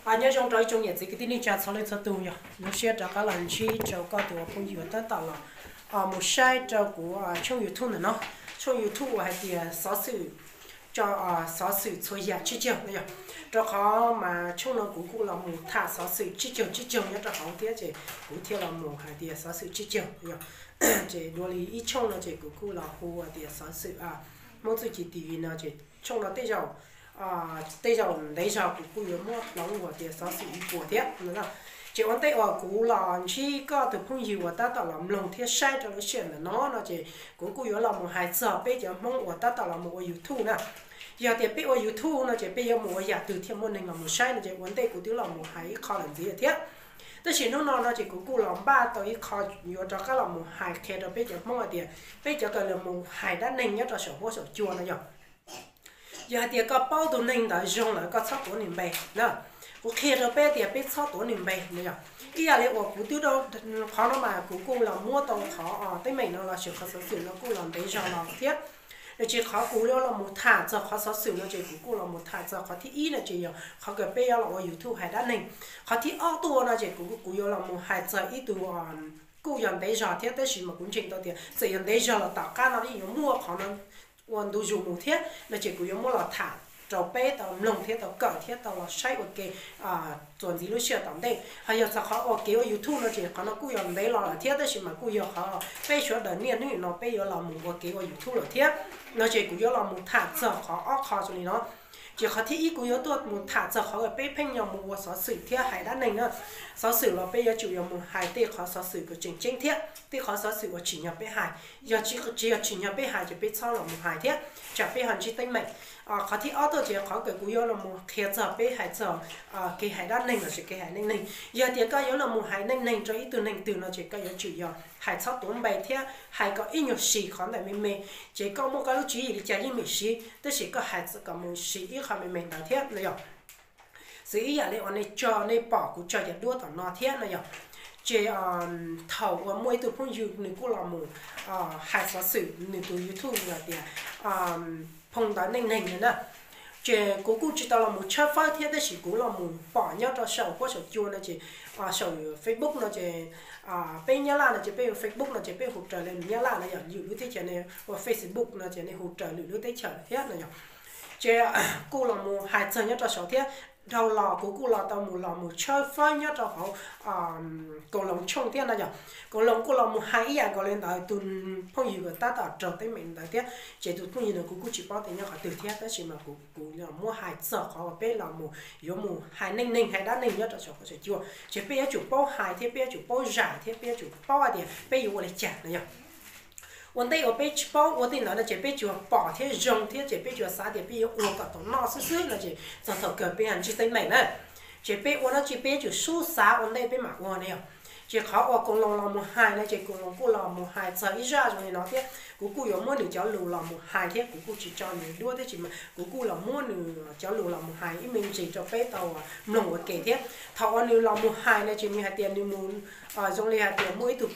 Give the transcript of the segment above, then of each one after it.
Nyob zoo rau ib tsoom niam txiv kwv tij neej tsa txhua leej txhua tus, yog zoo siab rov qab los ntsib rau koj tus phooj ywg uas tab tom los mus saib rau kuv tshooj YouTube ntawm no, tshooj YouTube uas hais tias xov xwm, tso xov xwm txhua yam tsib caug no yog. Rau qhov mas tshooj no kuv kuj los mus tham xov xwm tsib caug tsib caug nyob rau hauv thiab ces kuv thiaj los mus hais tias xov xwm tsib caug yog. Ces dua li ib tshooj no ces kuv kuj los hu hais tias xov xwm Hmoob Txuj Ci T V no ces tshooj no tej zaum tej zaum ntev zog kuv kuj yuav muab hloov ua tias xov xwm ib puas thiab no. Ces ua ntej uas kuv los ntsib koj tus phooj ywg uas tab tom los mloog thiab saib rau lub sij hawm ntawm no no ces kuv kuj yuav los mus hais txog peb cov Hmoob uas tab tom los mus ua YouTube na. Yog tias peb ua YouTube no ces peb yuav mus ua yam twg thiaj muaj neeg los mus saib no ces ua ntej kuv twb los mus hais ib qho lawm ntxiv thiab. Tab sis hnub no no ces kuv kuj los npaj tau ib qho yuav rov qab los mus hais qhia rau peb cov Hmoob hais tias peb cov kawm los mus hais dab neeg nyob rau saum huab saum cua no yog. Yog hais tias koj paub tus neeg ntawd zoo lawm koj txhob tuav nws npe na. Kuv qhia rau peb tias peb txhob tuav nws npe no yog. Ib yam li uas kuv twb, qhov no mas kuv kuj los muab tau qhov teeb meem no los sis qhov xov xwm no kuj los ntev zog los thiab. Los tsis qhov kuv yuav los mus tham txog qhov xov xwm no ces kuv kuj los mus tham txog qhov thib ib no ces yog qhov kawg peb yuav los ua YouTube hais dab neeg. Qhov thib ob tuaj no ces kuv kuv yuav los mus hais txog ib tug kuj yog ntev zog thiab tab sis mas kuv ntseeg tau tias txawm yog ntev zog los tom qab no yeej yuav muaj qhov no ua ntu zus mus thiab no ces kuv yuav muab los tham rau peb tau mloog thiab tau kawm thiab tau los saib ua ke txuas ntxiv lub sij hawm tom ntej. Ho yog txog qhov ua kev ua YouTube no ces qhov no kuj yog ntev los lawm thiab tab sis mas kuj yog qhov peb sawv daws niaj hnub no peb yuav los mus ua kev ua YouTube lawm thiab no ces kuv yuav los mus tham txog qhov ob qho zoo li no. Ces qhov thib ib kuv yuav tuaj mus tham txog qhov uas peb pheej yog mus ua xov xwm thiab hais dab neeg na. Xov xwm los peb yuav tsum yog mus hais tej qhov xov xwm kom tseem ceeb thiab tej qhov xov xwm uas tsim nyog peb hais. Yog tsis yog tsim nyog peb hais ces peb txhob los mus hais thiab tsam peb ho ntsib teeb meem. Qhov thib ob tuaj ces qhov kawg kuv yuav los mus qhia txog peb hais txog kev hais dab neeg los sis kev hais neej neeg. Yog tias koj yuav los mus hais neej neeg rau ib tug neeg twg no ces koj yuav tsum yog hais txhob tuav npe thiab hais kom ib nyuag sim qhov ntawm me me. Ces koj muaj koj lub tswv yim li cas yeej meem siv tab sis koj hais kom mus sim ib qho me me ntawd thiab no yog. Xws ib yam li uas nej tso nej pom kuv tso cov duab tom no thiab no yog. Ces thaum uas muaj ib tug phooj ywg nws kuj los mus hais xov xwm nws tus YouTube yog tias phoo ntawv neej neeg na. Ces kuv kuj tsis tau los mus tshawb fawb thiab tab sis kuv los mus pom nyob rau saum huab saum cua no ces saum Facebook no ces peb Nyab Laj no ces peb hu Facebook no ces peb hu raws li Nyab Laj no yog lwm lub teb chaws ne, ua Facebook no ces nej hu raws lwm lub teb chaws thiab no yog. Ces kuj los mus hais txog nyob rau saud thiab. Dhau los kuv kuj los tau mus los mus tshawb fawb nyob rau hauv Koos Loos tshooj thiab no yog. Koos Loos kuj los mus hais ib yam nkaus li ntawd tus phooj ywg uas tab tom raug teeb meem ntawd thiab. Ces tus phooj ywg no kuv kuj tsis paub tias nyob qhov twg thiab tab sis mas kuv kuv los muab hais txog qhov uas peb los mus yuav mus hais neej neeg hais dab neeg nyob rau saum huab saum cua ces peb yuav tsum paub hais thiab peb yuav tsum paub zais thiab peb yuav tsum paub hais tias peb yuav ua li cas no yog. Ua ntej uas peb tsis paub ua tej ntawd no ces peb tsuas pom thiab zoo thiab ces peb tsuas xav tias peb yuav ua kom tau noj xwb xwb no ces txog thaum kawg peb ho ntsib teeb meem na. Ces peb ua dab tsi peb yuav tsum sub xav ua ntej peb mam ua no yog. Ces qhov uas Koos Loos los mus hais no ces Koos Loos kuj los mus hais txog ib zaj zoo li no thiab kuv kuj yuav muab nws cov lus los mus hais thiab kuv kuj tsis tso nws duab thiab tsis mas kuv kuj los muab nws cov lus los mus hais ib me ntsis rau peb tau mloog ua ke thiab. Thaum uas nws los mus hais no ces nws hais tias nws mus zoo li hais tias muaj ib tug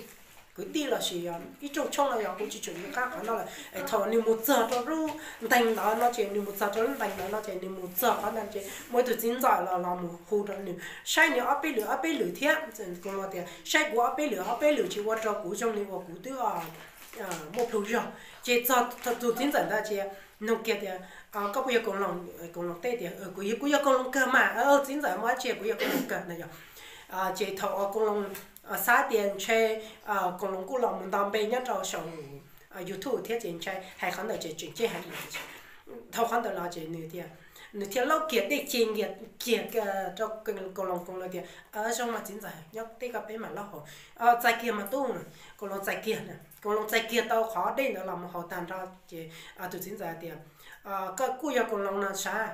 kwv tij los sis ib rooj tshoob no yog kuv tsis tshua nco qab qhov no lawm es thaum nws mus txog rau lub ntees ntawd no ces nws mus txog rau lub ntees ntawd no ces nws mus txog qhov ntawd ces muaj ib tug txiv ntxawm los los mus hu rau nws saib nws ob peb lwm ob peb lwm thiab. Koos Loos tias saib kuv ob peb lwm ob peb lwm ces ua rau kuv zoo li uas kuv twb muaj plhu zog. Ces txog tus txiv ntxawm ntawd ces nug kiag tias koj puas yog Koos Loos? Koos Loos teb tias kuv yog Koos Loos kawg mas. Txiv ntxawm muaj dab tsi kuv yog Koos Loos kawg no yog. Ces thaum uas Koos Loos xav tias ntshe Koos Loos kuj los mus nto npe nyob rau saum YouTube thiab ces ntshai hais qhov ntawd ces tseem ceeb heev. Thaum qhov ntawd los ces nws thiaj, nws thiaj laub kiag dej ce kiag rau Koos Loos, Koos Loos tias zoo mas txiv ntxawm nyob teb koj peb mam laub haus. Txais kiag mas tub. Koos Loos txais kiag, Koos Loos txais kiag tau qhov dej ntawd los mus haus tag nrho ces tus txiv ntxawm tias koj kuj yog Koos Loos no sav?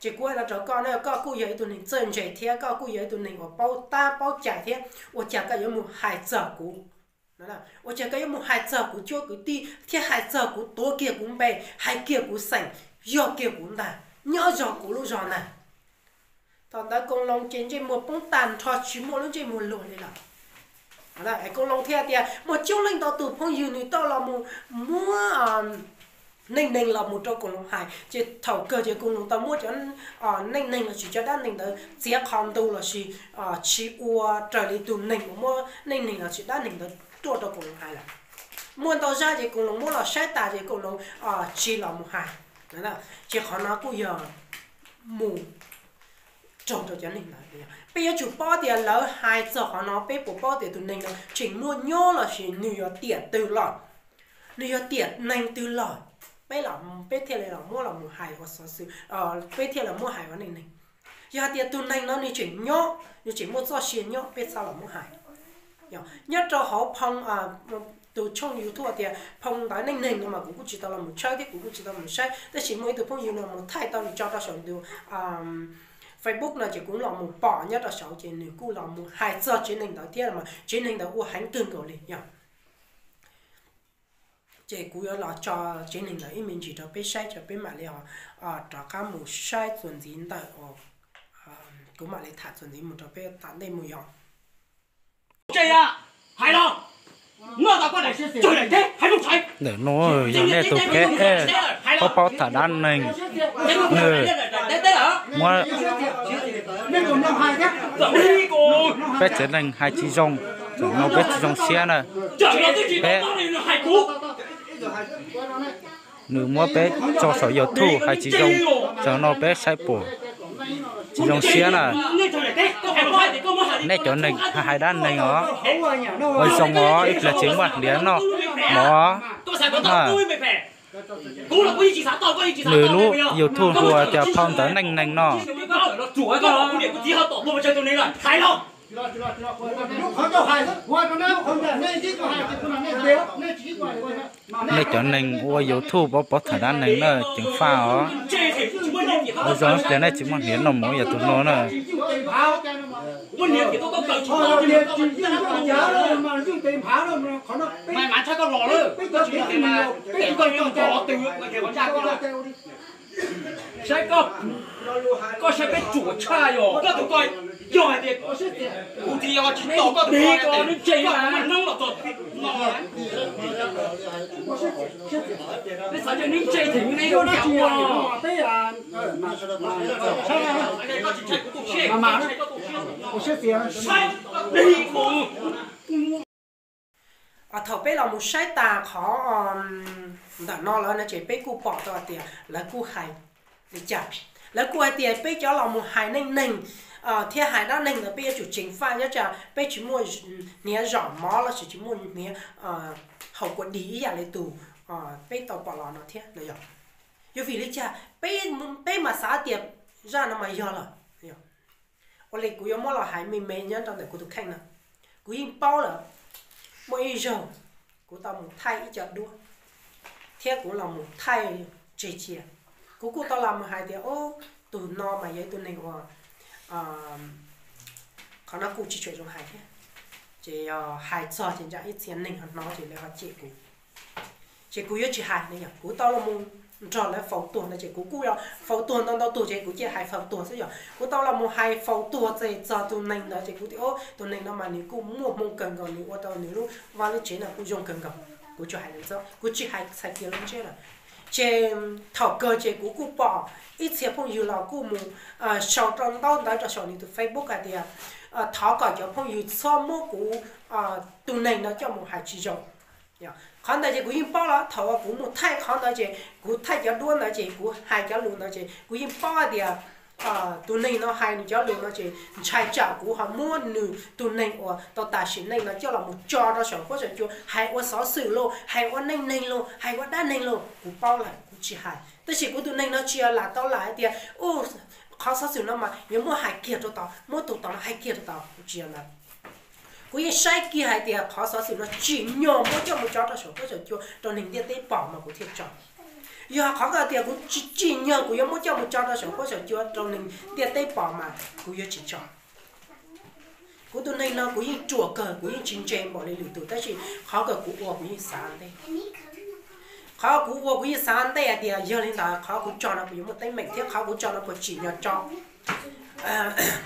Ces kuv hais no rau koj na, koj kuj yog ib tug neeg txawj ntse thiab koj kuj yog ib tug neeg uas paub tab paub cai thiab ua cas koj yuav mus hais txog kuv? Ua cas koj yuav mus hais txog kuv cuab kwv tij thiab hais txog kuv tuav kiag kuv npe, hais kiag kuv xeem, yog kiag kuv ntag, nyob zog kuv lub zog ntag? Thaum ntawd Koos Loos ces ntsej muag poob tag nrho tsis muaj lub ntsej muag luag li lawm. Koos Loos thiaj tias muaj coob leej ntau tus phooj ywg nws tau los mus muab neej neeg los mus rau koom loo hais, ces thaum kawg ces koom loo tau muab cov neej neeg lossis cov dab neeg ntawd txiav qhov ntu lossis tsis ua raws li tus neeg uas muab neej neeg lossis dab neeg ntawd tuaj rau koom loo hais lawm. Muaj ntau zaj ces koom loo muab los saib tas ces koom loo tsis los mus hais. Ces qhov no kuj yog mus raug rau cov neeg ntawd. Peb yuav tsum paub tias lawv hais txog qhov no peb puas paub tias tus neeg no tseem muaj nyob lossis nws yog tiam twg los, nws yog tiam neeg twg los, peb los peb thiaj li los muab los mus hais ua xov xwm, peb thiaj los muab hais ua neej neeg. Yog hais tias tus neeg no nws tseem nyob, nws tseem muaj txoj sia nyob, peb txhob los muab hais. Nyob rau hauv phoo, tus tshooj YouTube tias phoo ntawv neej neeg no mas kuv kuj tsis tau los mus tshawb thiab kuv kuj tsis tau mus saib, tab sis muaj ib tug phooj ywg no mus thaij tau nws tso rau saum nws tus Facebook no ces kuv los mus pom nyob rau saud ces nws kuj los mus hais txog tsev neeg ntawd thiab mas tsev neeg ntawd ua heev kawg nkaus li yog. Ces kuv yuav los tso tsev neeg ntawd ib me ntsis rau peb saib tso peb mam li rov qab mus saib txuas ntxiv ntawm, kuv mam li tham txuas ntxiv mus rau peb tom ntej mus yog. Ntawm no yog nej tus pheb, paub paub tham dab neeg, nws muab peb tsev neeg hais tsis zoo, ntawm no peb tsis zoo siab na. Peb, nws muab peb tso saum YouTube hais tsis zoo, ntawm no peb saib puas tsis zoo siab na. Nej cov neeg hais dab neeg os, ua zoo os, ib pliag tsis muaj hniav noj mov na. Nws lub YouTube hu ua tias phoo ntawv neej neeg no. Nej cov neeg ua YouTube paub paub tham dab neeg na, ceev faj os. Ua zoo ib pliag nej tsis muaj hniav noj mov yam tus no na. Saib koj, koj saib peb ruam tshaj yog koj tus ko, yog hais tias kuv tsis yog tsis tos koj tus ko, neb ntse mas neeb los txog no. Neb xav coj neb ntse them neb ua. Thaum peb los mus saib tas qhov ntawm no lawm no ces peb kuj pom tau tias lawv kuj hais li cas. Lawv kuj hais tias peb cov los mus hais neej neeg thiab hais dab neeg ntawd peb yuav tsum ceev faj nyob tsam peb tsis muaj hniav zom mov lossis tsis muaj hniav haus kua dis ib yam li tus peb tau pom los no thiab no yog. Yog vim li cas peb mas xav tias zaj no mas yog lawm? Ua li kuv yuav muab los hais me me nyob rau ntawm kuv tus kheej no. Kuv yeej paub lawm, muaj ib zaug kuv tau mus thaij ib co duab thiab kuv los mus thaij tseg cia. Kuv kuj tau los mus hais tias, o, tus no mas yog ib tug neeg uas qhov no kuj tsis tshua zoo hais thiab. Ces yog hais txog ces ntshe ib txhia neeg ho hnov ces lawv ho cem kuv. Ces kuv yuav tsis hais ne yom, kuv tau los mus nrog lawv faus tuag ntawd ces kuv kuj yog faus tuag ntau ntau tug ces kuv cia hais faus tuag xwb yom. Kuv tau los mus hais faus tuag txog tus neeg ntawd ces kuv tias, o, tus neeg no mas nws kuj muaj hmoo kawg nkaus, nws ua rau nws lub vaj lub tsev no kuj zoo kawg nkaus. Kuv tsuas hais li ntawd, kuv tsis hais txhais kiag lub ntsiab lawm. Ces thaum kawg ces kuv kuj pom ib txhia phooj ywg los kuj mus sau rau ntaub ntawv rau saum nws tus Facebook hais tias, thov kom cov phooj ywg txhob muab kuv tus neeg no coj mus hais tsis zoo. Qhov ntawd ces kuv yeej paub los thaum uas kuv mus thaij qhov ntawd ces kuv thaij cov duab ntawd ces kuv hais cov lus ntawd ces kuv yeej paub hais tias tus neeg no hais nws cov lus no ces ntshai tsam kuv ho muab nws tus neeg uas tau tas sim neej no coj los mus tso rau saum huab saum cua hais ua xov xwm los hais ua neej neeg los hais ua dab neeg los kuv paub lawm kuv tsis hais. Tab sis kuv tus neeg no tsis yog lam tau lam hais tias, u, qhov xov xwm no mas yuav muab hais kiag rau tod, muab tus tod no hais kiag rau tod, kuv tsis yog ntawd. Kuv yeej saib kiag hais tias qhov xov xwm no tsim nyog muab coj mus tso rau saum huab saum cua rau neeg ntiaj teb pom mas kuv thiaj tso. Yog qhov kawg tias kuv tsis tsim nyog kuv yuav muab coj mus tso rau saum huab saum cua rau neeg ntiaj teb pom mas kuv yuav tsis tso. Kuv tus neeg no kuv yeej ruam kawg, kuv yeej tsis ntse npaum li lwm tus tab sis qhov kawg kuv ua kuv yeej xav ntej. Qhov kuv ua kuv yeej xav ntej hais tias yog li ntawd qhov kuv tso no kuv yuav muaj teeb meem thiab qhov kuv tso no puas tsim nyog tso.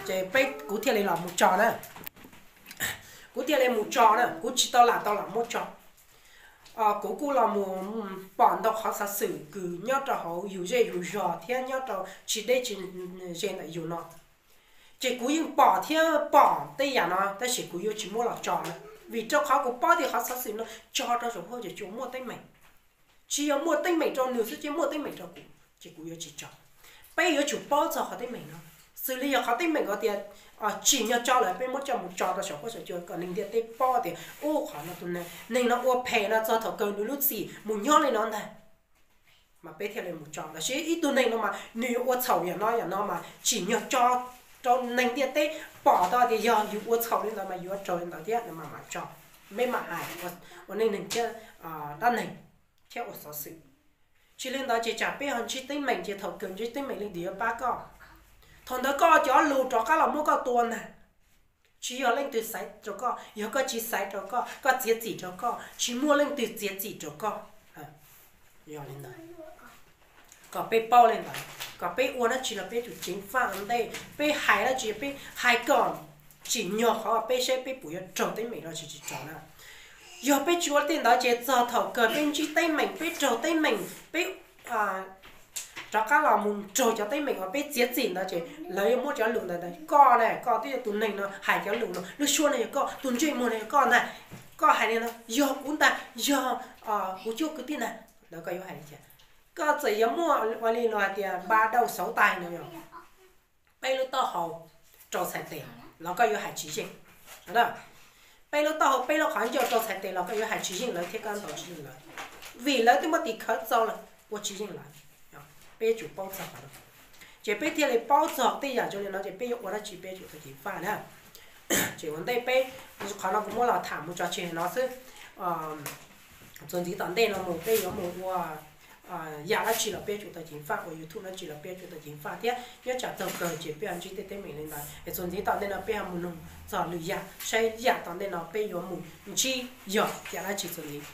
Ces peb kuv thiaj li los mus tso na. Kuv thiaj li mus tso na, kuv tsis tau lam tau los muab tso. kuv kuj los mus pom ntau qhov xov xwm kws nyob rau hauv yus zej yus zog thiab nyob rau tsis deb tsis ze ntawm yus no. Ces kuv yeej pom thiab pom tej yam no tab sis kuv yuav tsis muab los tso na, vim rau qhov kuv paub tias qhov xov xwm no tso rau saum huab ces tsuas muaj teeb meem. Tsis yog muaj teeb meem rau nws xwb ces muaj teeb meem rau kuv ces kuv yuav tsis tso. Peb yuav tsum paub txog qhov teeb meem no, xws li yog qhov teeb meem ko tias tsim nyog tso lawm peb muab coj mus tso rau saum huab saum cua kom neeg ntiaj teb paub tias ub qhov no tus neeg no ua phem no txog thaum kawg nws lub txim mus nyob li no ntag, mas peb thiaj li mus tso. Tab sis ib tug neeg no mas nws yuav ua txhaum yam no yam no mas tsim nyog tso rau neeg ntiaj teb pom tau tias yog yus ua txhaum li ntawd mas yuav raug li ntawd thiab no mas mam tso. Peb mam hais ua neej neeg thiab dab neeg thiab ua xov xwm. Tsis li ntawd ces tsam peb ho ntsib teeb meem ces thaum kawg ntsib teeb meem leej twg yuav pab koj? Thaum ntawd koj cov lus rov qab los muab koj tua ntag. Tsis yog leej twg xaiv rau koj, yog koj tsis xaiv rau koj, koj txiav txim rau koj, tsis muaj leej twg txiav txim rau koj. Yog li ntawd, kom peb paub li ntawd, kom peb ua dab tsi los peb tsum ceev faj ua ntej, peb hais dab tsi peb hais kom tsim nyog qhov peb saib peb puas yuav raug teeb meem los tsis tsis raug na. Yog peb tsis ua tej ntawd ces txog thaum kawg peb ntsib teeb meem, peb raug teeb meem, peb rov qab los mus raug cov teeb meem uas peb txiav txim ntawd ces lawv yuav muab cov lus ntawd, koj na, koj twb yog tus neeg no hais cov lus no, lub suab no yog koj, tus ntsej muag no yog koj ntag, koj hais li no yog kuv ntag, yog kuv cuab kwv tij ntag, lawv koj yuav hais li cas? Koj txawm yuav muaj ua li luag hais tias npa dauj xauv tais no yog peb lub taub hau rau txhais tes los koj yuav hais tsis yeej. Peb lub taub hau peb lub qhov ncauj rau txhais tes los koj yuav hais tsis yeej lawv thiab koj ntaus tsis yeej lawv, vim lawv twb muab tis khawv txaus lawm, ua tsis yeej lawv. Peb yuav tsum paub txog qhov no, ces peb thiaj li paub txog tej yam zoo li no ces peb yuav ua dab tsi peb yuav tsum tau ceev faj na. Ces ua ntej peb, qhov no kuv muab los tham mus tso tseg no xwb. Txuas ntxiv tom ntej no mus peb yuav mus ua yam dab tsi los peb yuav tsum tau ceev faj, ua YouTube dab tsi los peb yuav tsum tau ceev faj thiab nyob tsam txog kawg ces peb ho ntsib tej teeb meem li ntawd es txuas ntxiv tom ntej no peb ho mus nug txog lwm yam saib yam tom ntej no peb yuav mus ntsib yog yam dab tsi txuas ntxiv.